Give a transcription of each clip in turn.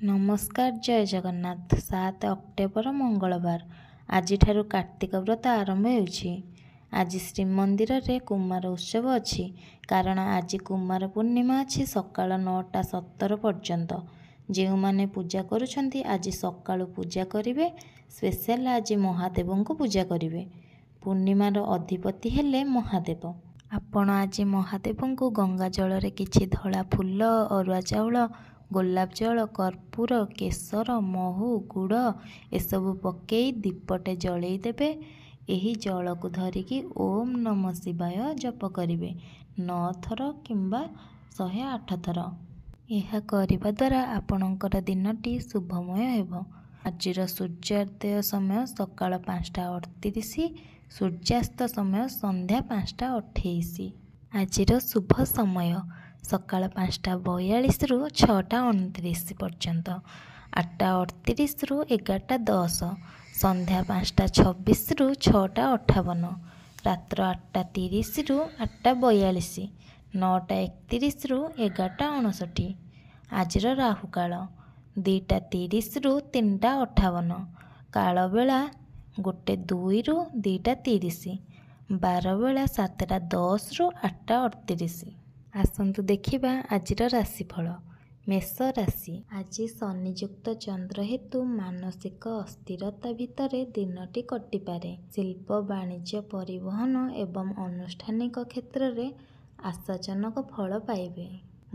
ନମସ୍କାର, ଜୟ ଜଗନ୍ନାଥ। 7 ଅକ୍ଟୋବର ମଙ୍ଗଳବାର, ଆଜିଠାରୁ କାର୍ତ୍ତିକ ବ୍ରତ ଆରମ୍ଭ ହେଉଛି। ଆଜି ଶ୍ରୀମନ୍ଦିରରେ କୁମାର ଉତ୍ସବ ଅଛି, କାରଣ ଆଜି କୁମାର ପୂର୍ଣ୍ଣିମା ଅଛି ସକାଳ 9:17 ପର୍ଯ୍ୟନ୍ତ। ଯେଉଁମାନେ ପୂଜା କରୁଛନ୍ତି, ଆଜି ସକାଳୁ ପୂଜା କରିବେ। ସ୍ପେଶାଲ ଆଜି ମହାଦେବଙ୍କୁ ପୂଜା କରିବେ। ପୂର୍ଣ୍ଣିମାର ଅଧିପତି ହେଲେ ମହାଦେବ। ଆପଣ ଆଜି ମହାଦେବଙ୍କୁ ଗଙ୍ଗା ଜଳରେ କିଛି ଧଳା ଫୁଲ, ଅରୁଆ ଚାଉଳ, ଗୋଲାପ ଜଳ, କର୍ପୂର, କେଶର, ମହୁ, ଗୁଡ଼ ଏସବୁ ପକେଇ ଦୀପଟେ ଜଳେଇ ଦେବେ। ଏହି ଜଳକୁ ଧରିକି ଓମ୍ ନମଃ ଶିବାୟ ଜପ କରିବେ 9 ଥର କିମ୍ବା 108 ଥର। ଏହା କରିବା ଦ୍ୱାରା ଆପଣଙ୍କର ଦିନଟି ଶୁଭମୟ ହେବ। ଆଜିର ସୂର୍ଯ୍ୟୋଦୟ ସମୟ ସକାଳ 5:38, ସୂର୍ଯ୍ୟାସ୍ତ ସମୟ ସନ୍ଧ୍ୟା 5:28। ଆଜିର ଶୁଭ ସମୟ ସକାଳ 5:42ରୁ 6:29 ପର୍ଯ୍ୟନ୍ତ, 8:38ରୁ 11:10, ସନ୍ଧ୍ୟା 5:26ରୁ 6:58, ରାତ୍ର 8:30ରୁ 8:42, 9:31ରୁ 11:59। ଆଜିର ରାହୁକାଳ 2:30ରୁ 3:58, କାଳବେଳା 1:02ରୁ 2:30, ବାରବେଳା 7:10ରୁ 8:38। ଆସନ୍ତୁ ଦେଖିବା ଆଜିର ରାଶିଫଳ। ମେଷ ରାଶି, ଆଜି ଶନିଯୁକ୍ତ ଚନ୍ଦ୍ର ହେତୁ ମାନସିକ ଅସ୍ଥିରତା ଭିତରେ ଦିନଟି କଟିପାରେ। ଶିଳ୍ପ, ବାଣିଜ୍ୟ, ପରିବହନ ଏବଂ ଆନୁଷ୍ଠାନିକ କ୍ଷେତ୍ରରେ ଆଶାଜନକ ଫଳ ପାଇବେ।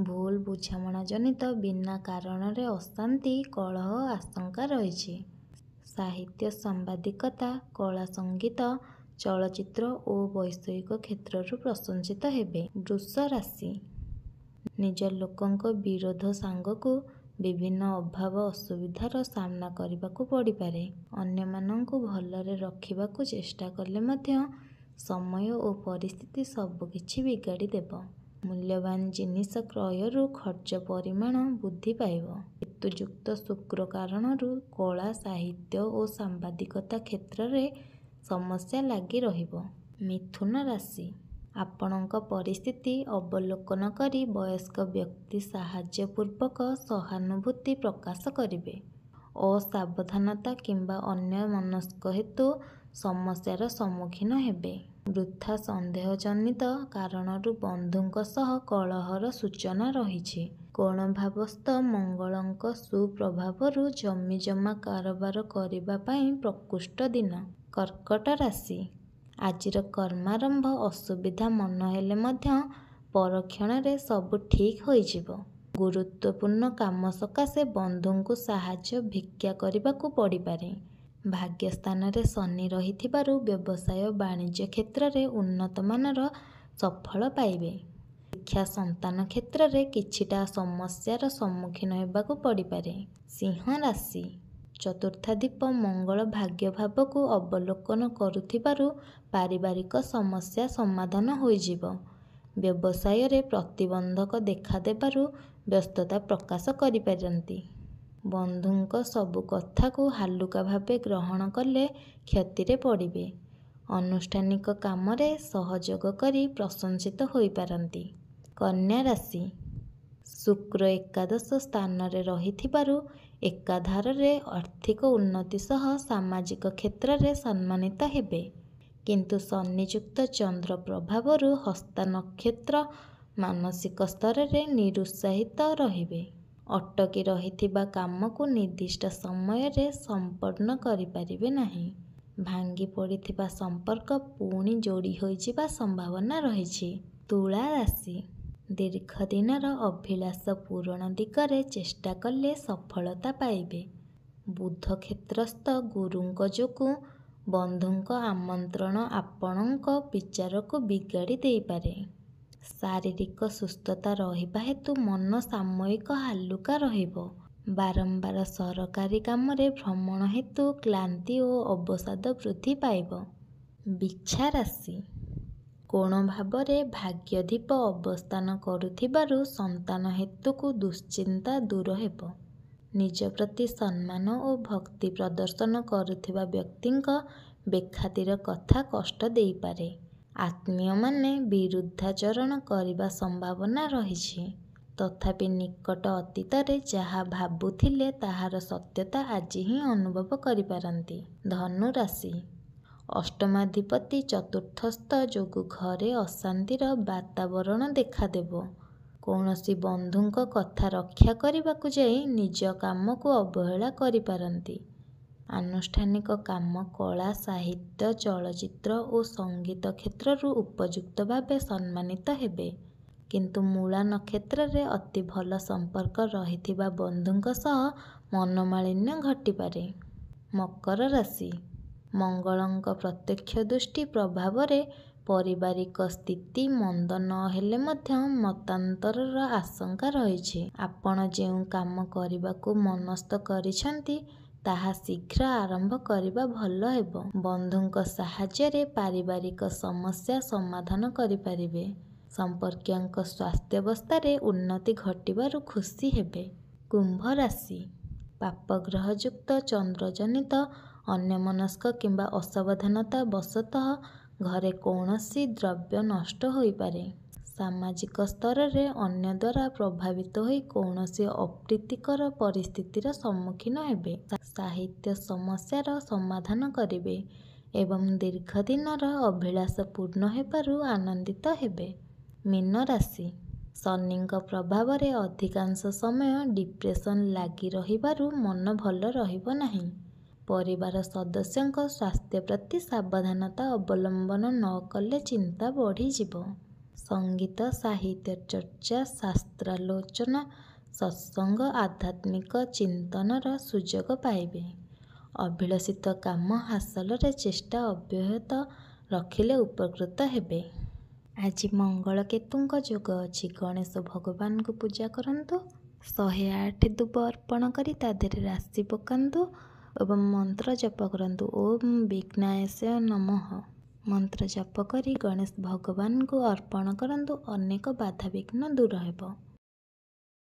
ଭୁଲ ବୁଝାମଣା ଜନିତ ବିନା କାରଣରେ ଅଶାନ୍ତି, କଳହ ଆଶଙ୍କା ରହିଛି। ସାହିତ୍ୟ, ସାମ୍ବାଦିକତା, କଳା, ସଙ୍ଗୀତ, ଚଳଚ୍ଚିତ୍ର ଓ ବୈଷୟିକ କ୍ଷେତ୍ରରୁ ପ୍ରଶଂସିତ ହେବେ। ବୃଷ ରାଶି, ନିଜ ଲୋକଙ୍କ ବିରୋଧ ସାଙ୍ଗକୁ ବିଭିନ୍ନ ଅଭାବ ଅସୁବିଧାର ସାମ୍ନା କରିବାକୁ ପଡ଼ିପାରେ। ଅନ୍ୟମାନଙ୍କୁ ଭଲରେ ରଖିବାକୁ ଚେଷ୍ଟା କଲେ ମଧ୍ୟ ସମୟ ଓ ପରିସ୍ଥିତି ସବୁକିଛି ବିଗାଡ଼ି ଦେବ। ମୂଲ୍ୟବାନ ଜିନିଷ କ୍ରୟରୁ ଖର୍ଚ୍ଚ ପରିମାଣ ବୃଦ୍ଧି ପାଇବ। କେତୁଯୁକ୍ତ ଶୁକ୍ର କାରଣରୁ କଳା, ସାହିତ୍ୟ ଓ ସାମ୍ବାଦିକତା କ୍ଷେତ୍ରରେ ସମସ୍ୟା ଲାଗି ରହିବ। ମିଥୁନ ରାଶି, ଆପଣଙ୍କ ପରିସ୍ଥିତି ଅବଲୋକନ କରି ବୟସ୍କ ବ୍ୟକ୍ତି ସାହାଯ୍ୟ ପୂର୍ବକ ସହାନୁଭୂତି ପ୍ରକାଶ କରିବେ। ଅସାବଧାନତା କିମ୍ବା ଅନ୍ୟମନସ୍କ ହେତୁ ସମସ୍ୟାର ସମ୍ମୁଖୀନ ହେବେ। ବୃଥା ସନ୍ଦେହଜନିତ କାରଣରୁ ବନ୍ଧୁଙ୍କ ସହ କଳହର ସୂଚନା ରହିଛି। କୋଣଭାବସ୍ଥ ମଙ୍ଗଳଙ୍କ ସୁପ୍ରଭାବରୁ ଜମିଜମା କାରବାର କରିବା ପାଇଁ ପ୍ରକୃଷ୍ଟ ଦିନ। କର୍କଟ ରାଶି, ଆଜିର କର୍ମାରମ୍ଭ ଅସୁବିଧା ମନ ହେଲେ ମଧ୍ୟ ପରକ୍ଷଣରେ ସବୁ ଠିକ୍ ହୋଇଯିବ। ଗୁରୁତ୍ୱପୂର୍ଣ୍ଣ କାମ ସକାଶେ ବନ୍ଧୁଙ୍କୁ ସାହାଯ୍ୟ ଭିକ୍ଷା କରିବାକୁ ପଡ଼ିପାରେ। ଭାଗ୍ୟସ୍ଥାନରେ ଶନି ରହିଥିବାରୁ ବ୍ୟବସାୟ ବାଣିଜ୍ୟ କ୍ଷେତ୍ରରେ ଉନ୍ନତମାନର ସଫଳ ପାଇବେ। ଶିକ୍ଷା, ସନ୍ତାନ କ୍ଷେତ୍ରରେ କିଛିଟା ସମସ୍ୟାର ସମ୍ମୁଖୀନ ହେବାକୁ ପଡ଼ିପାରେ। ସିଂହ ରାଶି, ଚତୁର୍ଥାଧିପ ମଙ୍ଗଳ ଭାଗ୍ୟଭାବକୁ ଅବଲୋକନ କରୁଥିବାରୁ ପାରିବାରିକ ସମସ୍ୟା ସମାଧାନ ହୋଇଯିବ। ବ୍ୟବସାୟରେ ପ୍ରତିବନ୍ଧକ ଦେଖାଦେବାରୁ ବ୍ୟସ୍ତତା ପ୍ରକାଶ କରିପାରନ୍ତି। ବନ୍ଧୁଙ୍କ ସବୁ କଥାକୁ ହାଲୁକା ଭାବେ ଗ୍ରହଣ କଲେ କ୍ଷତିରେ ପଡ଼ିବେ। ଆନୁଷ୍ଠାନିକ କାମରେ ସହଯୋଗ କରି ପ୍ରଶଂସିତ ହୋଇପାରନ୍ତି। କନ୍ୟା ରାଶି, ଶୁକ୍ର ଏକାଦଶ ସ୍ଥାନରେ ରହିଥିବାରୁ ଏକାଧାରରେ ଆର୍ଥିକ ଉନ୍ନତି ସହ ସାମାଜିକ କ୍ଷେତ୍ରରେ ସମ୍ମାନିତ ହେବେ। କିନ୍ତୁ ଶନିଯୁକ୍ତ ଚନ୍ଦ୍ର ପ୍ରଭାବରୁ ହସ୍ତା ନକ୍ଷତ୍ର ମାନସିକ ସ୍ତରରେ ନିରୁତ୍ସାହିତ ରହିବେ। ଅଟକି ରହିଥିବା କାମକୁ ନିର୍ଦ୍ଦିଷ୍ଟ ସମୟରେ ସମ୍ପନ୍ନ କରିପାରିବେ ନାହିଁ। ଭାଙ୍ଗି ପଡ଼ିଥିବା ସମ୍ପର୍କ ପୁଣି ଯୋଡ଼ି ହୋଇଯିବା ସମ୍ଭାବନା ରହିଛି। ତୁଳା ରାଶି, ଦୀର୍ଘ ଦିନର ଅଭିଳାଷ ପୂରଣ ଦିଗରେ ଚେଷ୍ଟା କଲେ ସଫଳତା ପାଇବେ। ବୁଧ କ୍ଷେତ୍ରସ୍ଥ ଗୁରୁଙ୍କ ଯୋଗୁଁ ବନ୍ଧୁଙ୍କ ଆମନ୍ତ୍ରଣ ଆପଣଙ୍କ ବିଚାରକୁ ବିଗାଡ଼ି ଦେଇପାରେ। ଶାରୀରିକ ସୁସ୍ଥତା ରହିବା ହେତୁ ମନ ସାମୟିକ ହାଲୁକା ରହିବ। ବାରମ୍ବାର ସରକାରୀ କାମରେ ଭ୍ରମଣ ହେତୁ କ୍ଳାନ୍ତି ଓ ଅବସାଦ ବୃଦ୍ଧି ପାଇବ। ବିଛା ରାଶି, କୋଣ ଭାବରେ ଭାଗ୍ୟାଧିପ ଅବସ୍ଥାନ କରୁଥିବାରୁ ସନ୍ତାନ ହେତୁକୁ ଦୁଶ୍ଚିନ୍ତା ଦୂର ହେବ। ନିଜ ପ୍ରତି ସମ୍ମାନ ଓ ଭକ୍ତି ପ୍ରଦର୍ଶନ କରୁଥିବା ବ୍ୟକ୍ତିଙ୍କ ବେଖାତିର କଥା କଷ୍ଟ ଦେଇପାରେ। ଆତ୍ମୀୟମାନେ ବିରୁଦ୍ଧାଚରଣ କରିବା ସମ୍ଭାବନା ରହିଛି। ତଥାପି ନିକଟ ଅତୀତରେ ଯାହା ଭାବୁଥିଲେ ତାହାର ସତ୍ୟତା ଆଜି ହିଁ ଅନୁଭବ କରିପାରନ୍ତି। ଧନୁ ରାଶି, ଅଷ୍ଟମାଧିପତି ଚତୁର୍ଥସ୍ଥ ଯୋଗୁ ଘରେ ଅଶାନ୍ତିର ବାତାବରଣ ଦେଖାଦେବ। କୌଣସି ବନ୍ଧୁଙ୍କ କଥା ରକ୍ଷା କରିବାକୁ ଯାଇ ନିଜ କାମକୁ ଅବହେଳା କରିପାରନ୍ତି। ଆନୁଷ୍ଠାନିକ କାମ, କଳା, ସାହିତ୍ୟ, ଚଳଚ୍ଚିତ୍ର ଓ ସଙ୍ଗୀତ କ୍ଷେତ୍ରରୁ ଉପଯୁକ୍ତ ଭାବେ ସମ୍ମାନିତ ହେବେ। କିନ୍ତୁ ମୂଳା ନକ୍ଷତ୍ରରେ ଅତି ଭଲ ସମ୍ପର୍କ ରହିଥିବା ବନ୍ଧୁଙ୍କ ସହ ମନୋମାଳିନ୍ୟ ଘଟିପାରେ। ମକର ରାଶି, ମଙ୍ଗଳଙ୍କ ପ୍ରତ୍ୟକ୍ଷ ଦୃଷ୍ଟି ପ୍ରଭାବରେ ପାରିବାରିକ ସ୍ଥିତି ମନ୍ଦ ନ ହେଲେ ମଧ୍ୟ ମତାନ୍ତରର ଆଶଙ୍କା ରହିଛି। ଆପଣ ଯେଉଁ କାମ କରିବାକୁ ମନସ୍ଥ କରିଛନ୍ତି, ତାହା ଶୀଘ୍ର ଆରମ୍ଭ କରିବା ଭଲ ହେବ। ବନ୍ଧୁଙ୍କ ସାହାଯ୍ୟରେ ପାରିବାରିକ ସମସ୍ୟା ସମାଧାନ କରିପାରିବେ। ସମ୍ପର୍କୀୟଙ୍କ ସ୍ୱାସ୍ଥ୍ୟାବସ୍ଥାରେ ଉନ୍ନତି ଘଟିବାରୁ ଖୁସି ହେବେ। କୁମ୍ଭ ରାଶି, ପାପଗ୍ରହଯୁକ୍ତ ଚନ୍ଦ୍ରଜନିତ ଅନ୍ୟମନସ୍କ କିମ୍ବା ଅସାବଧାନତା ବଶତଃ ଘରେ କୌଣସି ଦ୍ରବ୍ୟ ନଷ୍ଟ ହୋଇପାରେ। ସାମାଜିକ ସ୍ତରରେ ଅନ୍ୟ ଦ୍ୱାରା ପ୍ରଭାବିତ ହୋଇ କୌଣସି ଅପ୍ରୀତିକର ପରିସ୍ଥିତିର ସମ୍ମୁଖୀନ ହେବେ। ସାହିତ୍ୟ ସମସ୍ୟାର ସମାଧାନ କରିବେ ଏବଂ ଦୀର୍ଘଦିନର ଅଭିଳାଷ ପୂର୍ଣ୍ଣ ହେବାରୁ ଆନନ୍ଦିତ ହେବେ। ମୀନ ରାଶି, ଶନିଙ୍କ ପ୍ରଭାବରେ ଅଧିକାଂଶ ସମୟ ଡିପ୍ରେସନ୍ ଲାଗି ରହିବାରୁ ମନ ଭଲ ରହିବ ନାହିଁ। ପରିବାର ସଦସ୍ୟଙ୍କ ସ୍ୱାସ୍ଥ୍ୟ ପ୍ରତି ସାବଧାନତା ଅବଲମ୍ବନ ନ କଲେ ଚିନ୍ତା ବଢ଼ିଯିବ। ସଙ୍ଗୀତ, ସାହିତ୍ୟ ଚର୍ଚ୍ଚା, ଶାସ୍ତ୍ରାଲୋଚନା, ସତ୍ସଙ୍ଗ, ଆଧ୍ୟାତ୍ମିକ ଚିନ୍ତନର ସୁଯୋଗ ପାଇବେ। ଅଭିଳଷିତ କାମ ହାସଲରେ ଚେଷ୍ଟା ଅବ୍ୟାହତ ରଖିଲେ ଉପକୃତ ହେବେ। ଆଜି ମଙ୍ଗଳକେତୁଙ୍କ ଯୋଗ ଅଛି। ଗଣେଶ ଭଗବାନଙ୍କୁ ପୂଜା କରନ୍ତୁ। 108 ଦୁବ ଅର୍ପଣ କରି ତା ଦେହରେ ରାଶି ପକାନ୍ତୁ ଏବଂ ମନ୍ତ୍ର ଜପ କରନ୍ତୁ, ଓମ୍ ବିଘ୍ନାୟସ ନମଃ। ମନ୍ତ୍ର ଜପ କରି ଗଣେଶ ଭଗବାନଙ୍କୁ ଅର୍ପଣ କରନ୍ତୁ, ଅନେକ ବାଧାବିଘ୍ନ ଦୂର ହେବ।